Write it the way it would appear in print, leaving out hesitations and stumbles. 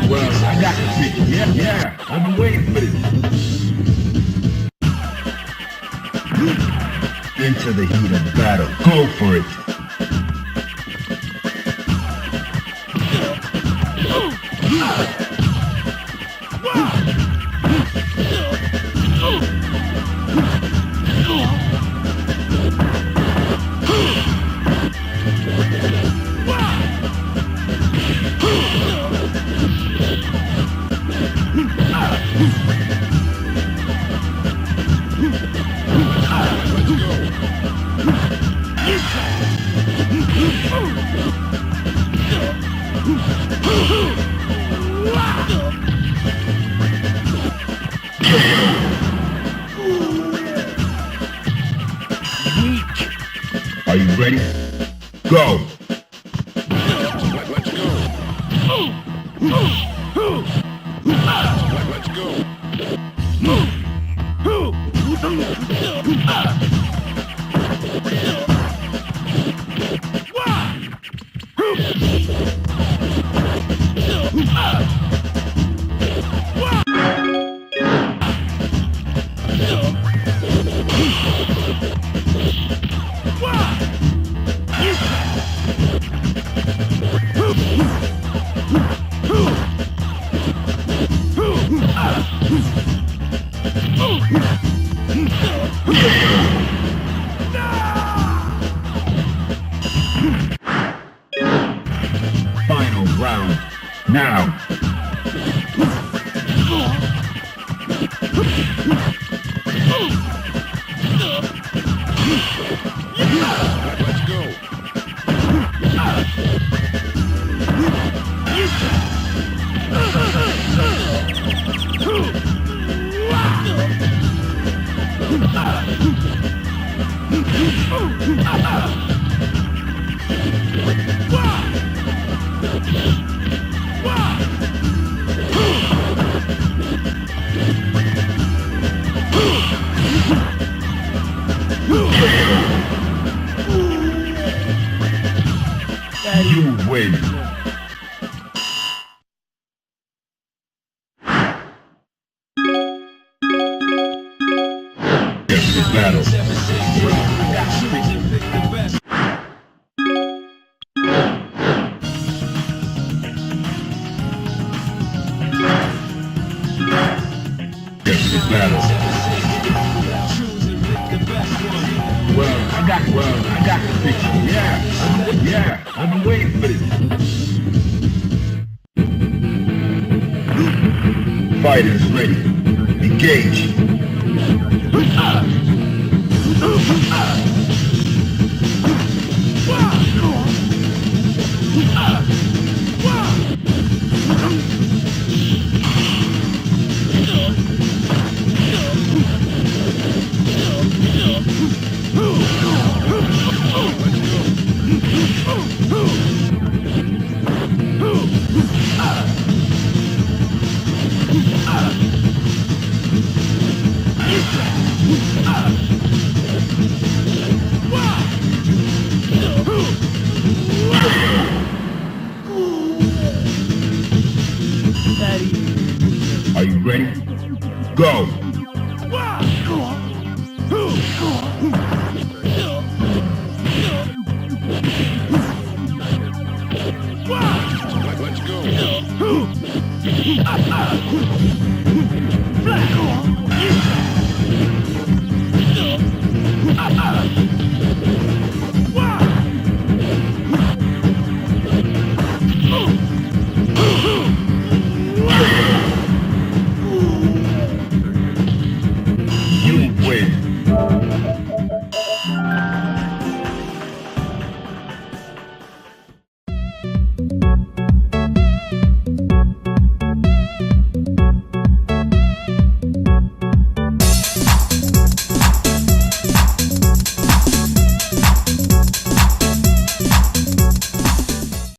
Well, I got the picture. Yeah, yeah. I've been waiting for this. Into the heat of battle. Go for it. Are you ready? Go! Let's go. Let's go. Final round. Now! Let's go. You win! Get to the battle. Get to the battle. Well, I got well, I got the picture. Yeah, yeah, I've been waiting for this. Fighters ready. Engage. Are you ready? Go! Let's go.